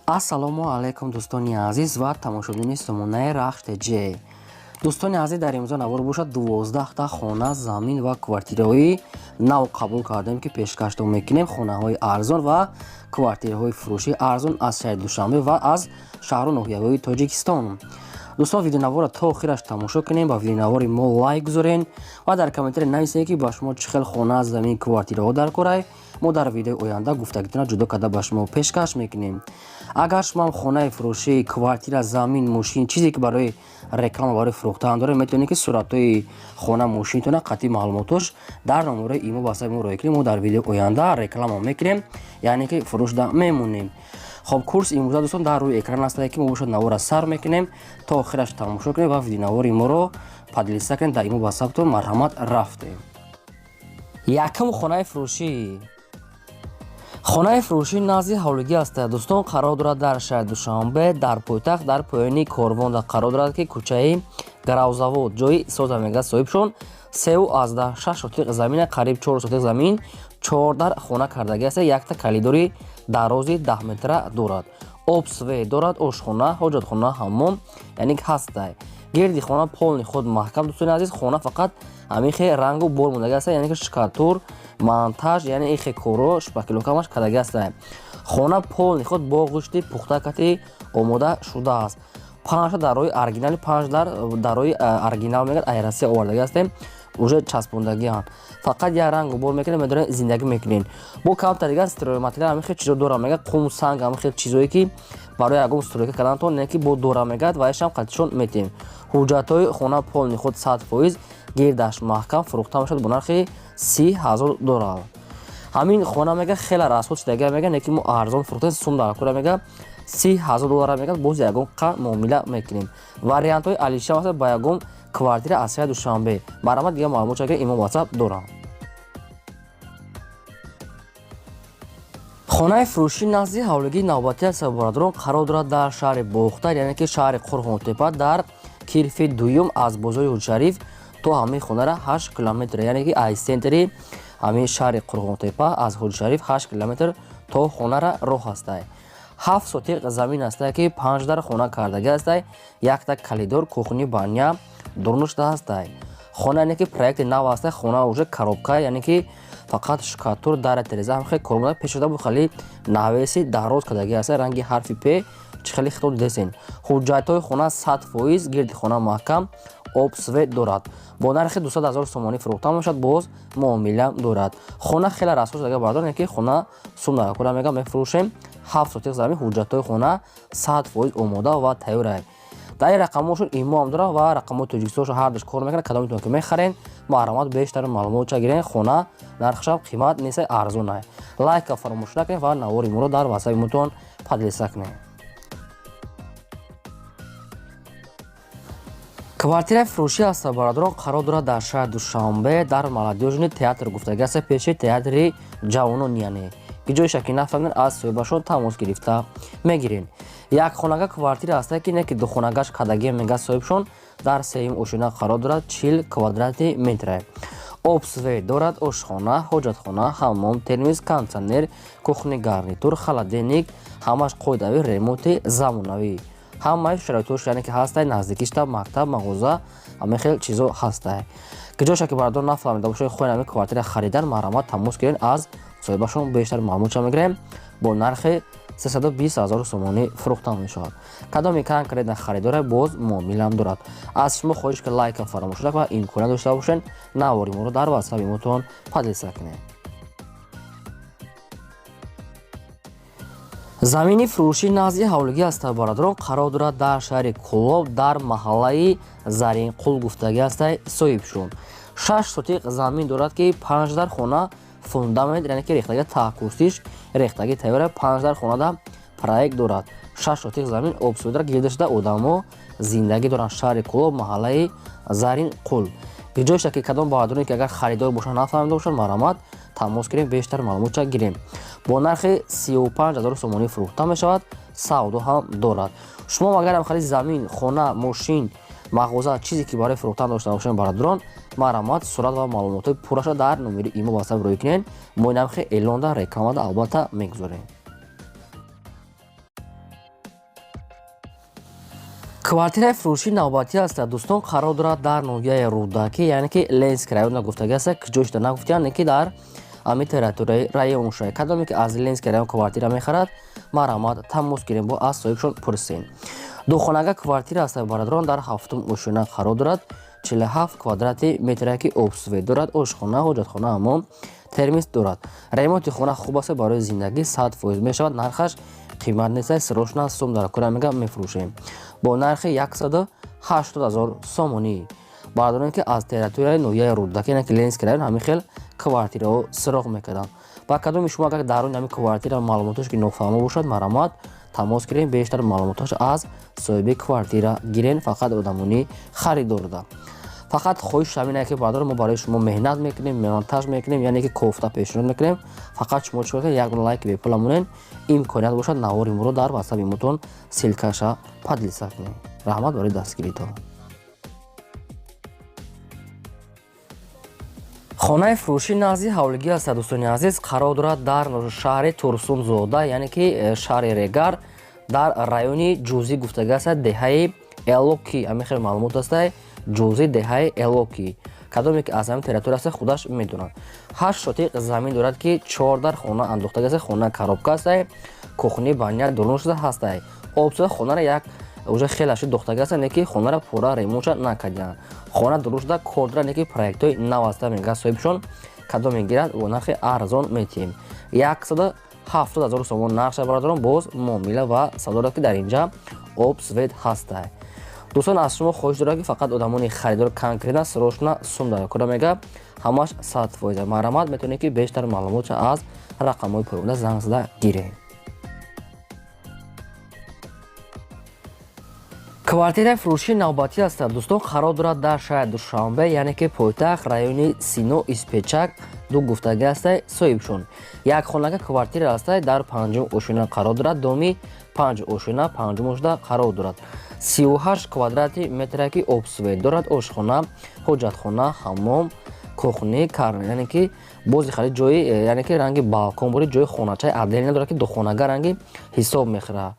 Ассалому алайкум, дӯстони азиз ва тамошобинони сомонаи Рахш ТЖ. Дӯстони азиз, дар имрӯза навор бошад, 12та хона, замин ва квартираҳои нав қабул кардем, ки пешкаштон мекунем. Хонаҳои арзон ва квартираҳои фурӯшии арзон аз шаҳри Душанбе ва аз шаҳру ноҳияҳои Тоҷикистон. Дӯстон, видеонаворро то охираш тамошо кунем, ба видеонавори мо лайк гузорен ва дар комментария нависед, ки ба шумо чӣ хел хона, замин, квартираҳо дар корай. Мо дар видеои оянда гуфтагитона ҷудо карда ба шумо пешкаш мекунем. Агар шумо ҳам хонаи фурӯшӣ, квартира, замин, мошин, чизе ки барои реклама, барои фурӯхтан доред, метавонед, ки суратҳои хона, мошинтона қатъи маълумотош дар номерои имо ватсапи мо роҳӣ кунем. Мо дар видеои оянда реклама мекунем, яъне ки фурӯшда мемонем. Хоб, курс имрӯза, дӯстон, дар рӯи экран астае, ки мо бошад навора сар мекунем, то охираш тамошо кунем ва видеонавори моро поделиться кунем дар имо ватсаптон. Марҳамат, рафтем. Якум хонаи фурӯшӣ. Хонаи фурӯшӣ назди ҳавлигӣ аст, дӯстон, қарор дорад дар шаҳри Душанбе, дар пойтахт, дар поёни Корвонда қарор дорад, ки кӯчаи Гаравзавод ҷои соза мегӯяд соҳибшон. 3,6 сотиқ замина, қариб 4 сотиқ замин, чордар хона кардагӣ аст. Якта калидори дарози 10 метра дорад, об, свет дорад, ошхона, ҳоҷатхона, ҳаммом, яъне ки ҳастай. Гирди хона полный худ маҳкам. Дӯстони азиз, хона фақат ҳамин хе рангу бор мондагӣ аст, яъне ки штукатур, монтаж, яъне ихе коро, шпаклёвка ҳамаш кардагӣ аст. Хона полный худ бо ғишти пухта кати омода шудааст. Панҷта дарои оригинали, панҷ дар дарои оригинал мегӯяд, ай Россия овардагӣ ҳастем, уже часпондагианд. Фақат як рангу бор мекунем, медонем, зиндагӣ мекунем. Бо камтар дигар стройматериал, ҳамин хел чизо дорам, мегӯяд, қум, санг, ҳамин хел чизое ки барои ягон стройка кардантон, не ки бо дорам, мегӯяд, ва ишам қатишон метиҳем. Ҳуҷҷатҳои хона полный худ 100%, гирдаш маҳкам. Фурӯхта мешавад бо нархи 30 000 доллар. Ҳамин хона, мега, хеле расход шудага, мега, не ки мо арзон фурӯхтем. Сум дар кора, мега, 30 000 доллара мегӯяд, боз ягон қа муомила мекунем. Вариантҳои алиша аст ба ягон квартира аз шаҳри Душанбе. Марҳамат, дигар маълумот чака имо ватсап дорам. Хонаи фурӯшӣ назди ҳавлигии навбатӣ аст, бародарон, қарор дорад дар шаҳри Бохтар, яъне ки шаҳри Қурғонтепа, дар кирфи дуюм. Аз бозори Ҳуҷшариф то ҳамин хонара 8 километр, яъне ки аз центри ҳамин шаҳри Қурғонтепа, аз Ҳуҷшариф 8 километр то хонара роҳ ҳастай. 7 сотиқ замин ҳастай, ки панҷ дар хона кардагӣ ҳастай, якта калидор, кухня, баня дурнушда ҳастай. Хона, яъне ки проекти нав ҳастай. Хона уже коробка, яъне ки фақат штукатур, дара, тереза ҳам хеле кормода пешшуда буд. Хеле навеси дароз кардагӣ ҳастай, ранги ҳарфи п, чӣ хеле хитоб дидесен. Ҳуҷҷатҳои хона 100%, гирди хона маҳкам, об, свет дорад. Бо нархи 200 000 сомонӣ фурӯхта мешавад, боз муомила дорад. Хона хеле расход шудага, бардор, ки хона сум накора, мега, мефурӯшем. 7 сотиқ замин, ҳуҷҷатҳои хона 100% омода ва тайёрай. Дар ин рақамҳошон имо ҳам дорад ва рақамҳои Тоҷикистоншо ҳардуш кор мекунад. Кадомитон ки мехарен, марҳамат, бештар маълумотча гирен. Хона нархшам қимат нест, арзонай. Лайка фаромӯш накунед ва навори моро дар ватсапи мотон поделиться кунед. Квартираи фурӯшӣ аст, бародарон, қарор дорад дар шаҳри Душанбе, дар Молодёжный театр гуфтагӣ аст, пеши театри ҷавонон, яъне ки ҷойша ки нафаҳмед, аз соҳибашон тамос гирифта мегирен. Як хонага квартира ҳаста, ки не ки духонагаш кадагия, мега соҳибшон. Дар сеюм ошёна қарор дорад, 40 квадрати метра, об, свет дорад, ошхона, ҳоҷатхона, ҳаммом, термиз, кондитсионер, кухня гарнитур, холодильник, ҳамаш қоидавӣ, ремонти замонавӣ, ҳамаи шароитҳош, яъне ки ҳастай. Наздикишта мактаб, мағоза, ҳамин хел чизо ҳастай. Ки ҷоша ки бардор нафаҳмида бошед, хоҳед ҳамин квартира харидан, марҳамат, тамос гирен аз соҳибашон, бештар маълумотша мегирем. Бо нархи 320 000 сомонӣ фурӯхта мешавад. Кадоми конкретно харидоре, боз муомилам дорад. Аз шумо хоҳиш ки лайка фаромӯш накунед ва имконият дошта бошед, навори моро дар ватсапи мотон поделиться кунед. Замини фурӯшӣ назди ҳавлигӣ аст, бародарон, қарор дорад дар шаҳри Кӯлоб, дар маҳаллаи Заринқул гуфтагӣ ҳастай соҳибшон. 6 сотиқ замин дорад, ки панҷ дар хона, фундамент, яъне ки рехтаги таҳкурсиш, рехтаги тайёра, панҷ дар хонада проект дорад. 6 сотиқ замин, обсӯй дорад, гирдашуда одамо зиндагӣ доранд. Шаҳри Кӯлоб, маҳаллаи Заринқул. Ҷойша ки кадом бародароне ки агар харидор бошанд, нафаҳмида бошанд, марҳамат, тамос гирем, бештар маълумотча гирем. Бо нархи 35 000 сомонӣ фурӯхта мешавад, савдо ҳам дорад. Шумо агарам хари замин, хона, мошин, мағоза, чизе ки барои фурӯхтан дошта бошед, бародарон, марҳамат, сурат ва маълумотҳои пурраша дар номери имо ватсап рӯй кунед. Мо инам хе эълонда, рекламада албатта мегузорем. Квартираи фурӯшии навбатӣ аст, дӯстон, қарор дорад дар ноҳияи Рӯдакӣ, яъне ки Ленинский район нагуфтагӣ аст, куҷо шуда нагуфтиянд, ки дар ҳамин территорияи район шуда. Кадоме ки аз Ленинский район квартира мехарад, марҳамат, тамос гирем, бо аз соҳибшон пурсем. Духонага квартира аст, бародарон, дар ҳафтум ошёна қарор дорад, 47 квадрати метре ки об свет дорад, ошхона, ҳоҷатхона, ҳамом, термис дорад. Ремонти хона хуб аст, барои зиндагӣ 100% мешавад. Нархаш қимат нест, срочно сум дар кора мега, мефурӯшем бо нархи 180 000 сомонӣ. Бародароне ки аз территорияи ноҳияи Рӯдакӣ, яъне ки Ленинский район, ҳамин хел квартираҳо сироғ мекарданд. Ба кадоми шумо агар дар ҳамин квартира маълумоташ ки нофаҳмо бошад, марҳамат, тамос гирем, бештар маълумоташ аз соҳиби квартира гирен. Фақат одамони харидорда фақат хоҳиш ҳамин ки, бародар, мо барои шумо меҳнат мекунем, монтаж мекунем, яъне ки кофта пешниҳод мекунем. Фақат шумо чӣ кор, як лайк бепула монен, имконият бошад, навори моро дар ватсапи мотон ссылкаша поделиться кунем. Раҳмат барои дастгиритон. Хонаи фурӯшӣ назди ҳавлигӣ аст, дӯстони азиз, қарор дорад дар шаҳри Турсунзода, яъне ки шаҳри Регар, дар райони Ҷузӣ гуфтага аст, деҳаи Элокӣ. Ҳамин хел маълумот аст, Ҷузӣ, деҳаи Элокӣ. Кадоме ки аз ҳамин территория аст, худаш медонад. 8 сотиқ замин дорад, ки чор дар хона андохтага аст. Хона коробка аст, кухни, баня дурун шуда ҳаста. Обсои хонара як уже хеле шуд дохтага аст, не ки хонара пурра ремонтша накардианд. Хона дурун шуда кор дорад, не ки проектҳои нав аста, мега соҳибшон. Кадом мегирад, бо нархи арзон метиҳем, 170 000 сомон нархша, бародарон. Боз муомила ва савдо дорад, ки дар инҷа об свет ҳаста. Дӯстон, аз шумо хоҳиш дорам, ки фақат одамони харидор конкретно срочно сум дар кора мега, ҳамаш 100%. Марҳамат, метавонед ки бештар маълумотша аз рақамҳои поёнда занг зада гиред. Квартираи фурӯшии навбатӣ аст, дӯстон, қарор дорад дар шаҳри Душанбе, яъне ки пойтахт, райони Сино, Испечак ду гуфтагӣ аста соҳибшон. Як хонага квартира аста, дар панҷум ошёна қарор дорад, доми панҷ ошёна, панҷум ошёна қарор дорад, 38 квадрати метре ки об свет дорад, ошхона, ҳоҷатхона, ҳаммом, кухни, яъне ки бози хари ҷои, яъне ки ранги балкон бори ҷои хоначаи отдельно дорад, ки духонага ранги ҳисоб мехӯрад,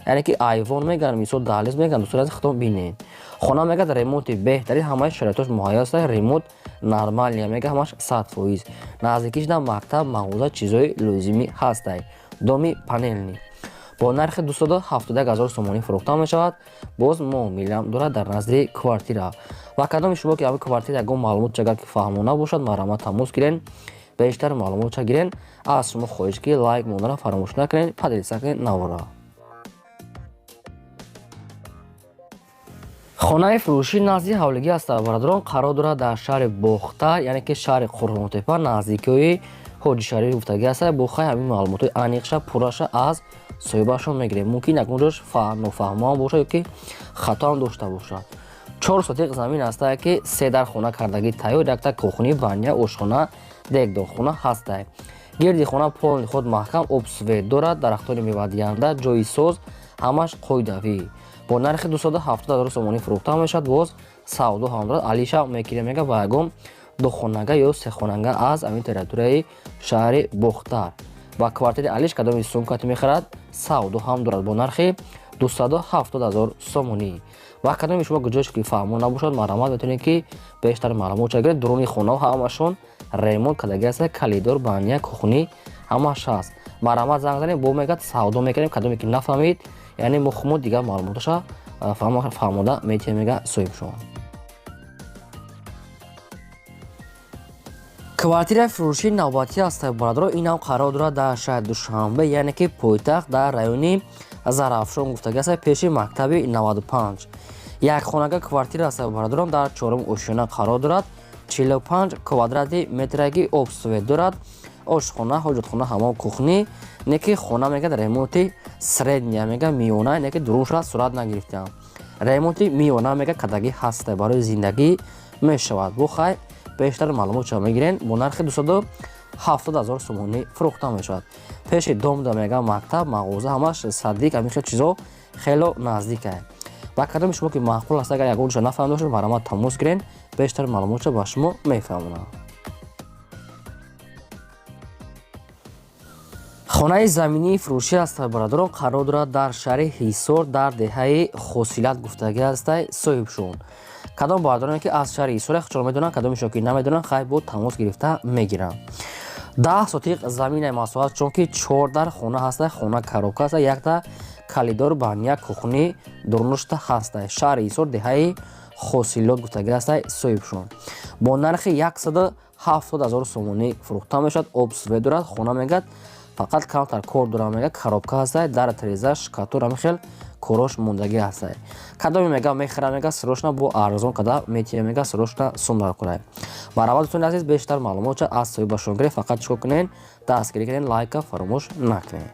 яъне ки айвон меган, мисол даҳлиз меган. Дӯстони азиз, худтон бинед. Хона мегад ремонти беҳтарин, ҳамаи шароитош муҳайё аст, ремонт нормальный мега, ҳамаш 100%. Наздикиш да мактаб, мағоза, чизҳои лозимӣ ҳастай. Доми панельный бо нархи 271 000 сомонӣ фурӯхта мешавад. Боз муомилам дорад дар назди квартира. Ва кадоми шумо ки ҳамин квартира ягон маълумот агар ки фаҳмона бошад, марҳамат, тамос гирен, бештар маълумотша гирен. Аз шумо хоҳиш ки лайк монданро фаромӯш накунед, поделиться кунед навора. Хонаи фурӯшӣ назди ҳавлигӣ аст, бародарон, қарор дорад дар шаҳри Бохтар, яъне ки шаҳри Қурғонтепа, наздикиҳои Ҳоҷи Шариф гуфтагӣ аст. Бо хай ҳамин маълумотҳои аниқша, пурраша аз соҳибашон мегирем. Мумкин ягон ҷош нофаҳмоам бошад ё ки хатоам дошта бошад. 4 сотиқ замин ҳастае, ки се дар хона кардагӣ тайёр, якта кухни, баня, ошхона, дегдонхона ҳастае. Гирди хона полный худ маҳкам, об свет дорад, дарахтони мевадиҳанда, ҷои соз, ҳамаш қоидавӣ. Бо нархи 270 000 сомонӣ фурӯхта мешавад. Боз савдо ҳам дорад, алиша мекирем мега, ба ягон духонага ё сехонага аз ҳамин территорияи шаҳри Бохтар. Ба квартири алиш кадоми сумкати мехарад, савдо ҳам дорад бо нархи 270 000 сомонӣ. Ва кадоми шумо куҷош ки фаҳмо набошад, марҳамат, метавонед ки бештар маълумот гиред. Дуруни хонаҳо ҳамашон ремонт кардагӣ аст, коридор, баня, кухни ҳамаш ҳаст. Марҳамат, занг занед, бо мегӯяд, савдо мекунем. Кадоме ки нафаҳмид, яъне мо хумо дигар маълумоташа фаҳмода метиҳем, мега соҳибшон. Квартираи фурӯшии навбатӣ аст, бародаро, инам қарор дорад дар шаҳри Душанбе, яъне ки пойтахт, дар райони Зарафшон гуфтагӣ аст, пеши мактаби 95. Як хонага квартира аст, бародарон, дар чорум ошёна қарор дорад, 45 квадрати метраги об свет дорад, ошхона, ҳоҷатхона, ҳамом, кухни. Не ки хона мегӯяд ремонти средний мега, миёна, не ки дурунша сурат нагирифтаам, ремонти миёна мега кадагӣ ҳаста, барои зиндагӣ мешавад. Бо хай бештар маълумотша мегирен. Бо нархи 270 000 сомонӣ фурӯхта мешавад. Пеши домда мега мактаб, мағоза, ҳамаш садик, ҳамин хел чизо хело наздикае. Ба кадоми шумо ки маъқул аст, агар ягон ҷо нафаҳмида бошед, марҳамат, тамос гирен, бештар маълумотша ба шумо мефаҳмонам. Хонаи заминии фурӯшӣ аст, бародарон, қарор дорад дар шаҳри Ҳисор, дар деҳаи Хосилат гуфтагӣ ҳастай соҳибшон. Кадом бародароне ки аз шаҳри Ҳисор хучон медонанд, кадомешон ки намедонанд, хай бо тамос гирифта мегиранд. 10 сотиқ заминаи масоҳат, чунки чор дар хона ҳаста, хона коробка аста, якта коридор, баня, кухни дурнушта ҳаста. Шаҳри Ҳисор, деҳаи Хосилот гуфтагӣ ҳастай соҳибшон. Бо нархи 170 000 сомонӣ фурӯхта мешавад. Об, свет дорад хона, мегӯяд, фақат камтар кор дорам, мега, коробка ҳастай, дар треза, шкатур, ҳамин хел корош мондагӣ ҳастай. Кадоме мега мехӯра, мега, срочно бо арзон када метия, мега, срочно сум дар кунай. Баравал, дӯстони азиз, бештар маълумотча аз соҳибашон гиред. Фақат чикор кунед? Дастгирӣ кунед, лайка фаромӯш накунед.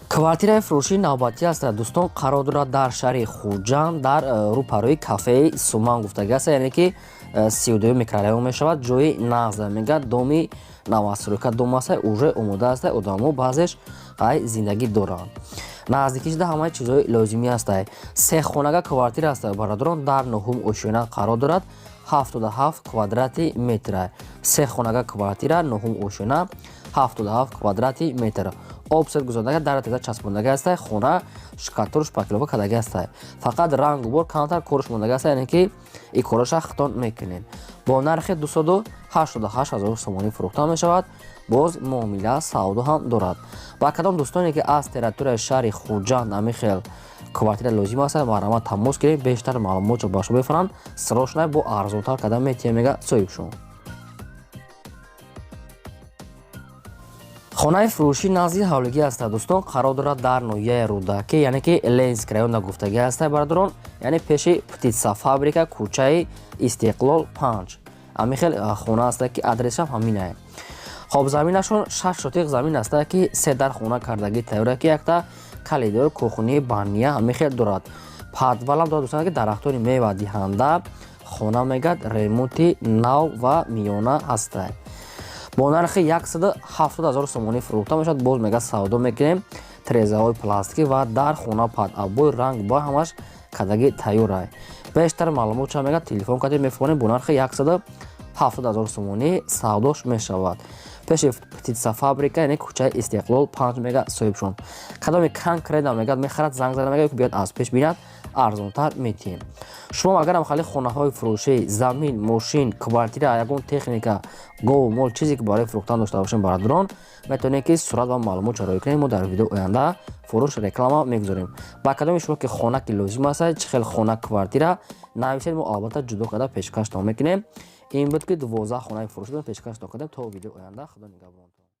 Квартираи фурӯшии навбатӣ аст, дӯстон, қарор дорад дар шаҳри Хуҷанд, дар рӯпарӯи кафеи Суман гуфтагӣ аст, яъне ки 32-юм микрорайон мешавад. Ҷои нағза, мегӯяд, доми новостройка дом аст, уже омода аст, одамо баъзеш ай зиндагӣ доранд. Наздикишда ҳамаи чизҳои лозимӣ ҳастай. Се хонага квартира аст, бародарон, дар нуҳум ошёна қарор дорад, 77 квадрати метр. Се хонага квартира, нуҳум ошёна, 77 квадрати метр. Об, свет гузарондаги, дар теза часпондаги ҳастай, хона штукатур, шпаклёвка кардаги ҳастай, фақат рангу бор камтар корш мондаги ҳастай, яъне ки и короша хитон мекунед. Бо нархи 288 000 сомонӣ фурӯхта мешавад. Боз муомила, савдо ҳам дорад. Ба кадом дӯстоне ки аз территорияи шаҳри Хуҷанд ҳамин хел квартира лозим аст, марҳамат, тамос гиред, бештар маълумотро ба шумо бифаранд. Срочно бо арзонтар карда метиҳем, мега соҳибшон. Хонаи фурӯшӣ назди ҳавлигӣ аст, дӯстон, қарор дорад дар ноҳияи Рӯдакӣ, яъне ки Ленинск района гуфтагӣ ҳаста, бародарон, яъне пеши птицефабрика, кӯчаи Истиқлол 5. Ҳамин хел хона аста ки адресшам ҳаминае. Хоб, заминашон 6 сотиқ замин аста ки се дар хона кардагӣ тайёра, ки якта коридор, кухни, баня ҳамин хел дорад, подвалам дорад, дӯстон, ки дарахтони мевадиҳанда. Хона, мегӯяд, ремонти нав ва миёна ҳаста. Бо нархи 170 000 сомонӣ фурӯхта мешавад. Боз, мега, савдо мекунем. Трезаҳои пластикӣ ва дар хона под обои, ранг бо ҳамаш кадаги тайёрай. Бештар маълумот ча, мега, телефон кардем, мефурӯхем. Бо нархи 170 000 сомонӣ савдош мешавад. Пеши птицефабрика, яъне кӯчаи Истиқлол 5, мега соҳибшон. Кадоме конкретно, мегӯяд, мехарад, занг зада, мега, биёд аз пеш бинад, арзонтар метиҳем. Шумо агарам хали хонаҳои фурӯшӣ, замин, мошин, квартира, ягон техника, гову мол, чизе ки барои фурӯхтан дошта бошем, бародарон, метавонед ки сурат ва маълумот роӣ кунед, мо дар видео оянда фурӯш реклама мегузорем. Ба кадоми шумо ки хона ки лозим аст, чӣ хел хона, квартира, нависед, мо албатта ҷудо карда пешкаштон мекунем. Ин буд ки 12 хонаи фурӯшӣ пешкаштон кардем. То видео оянда, худо нигаҳбонтон.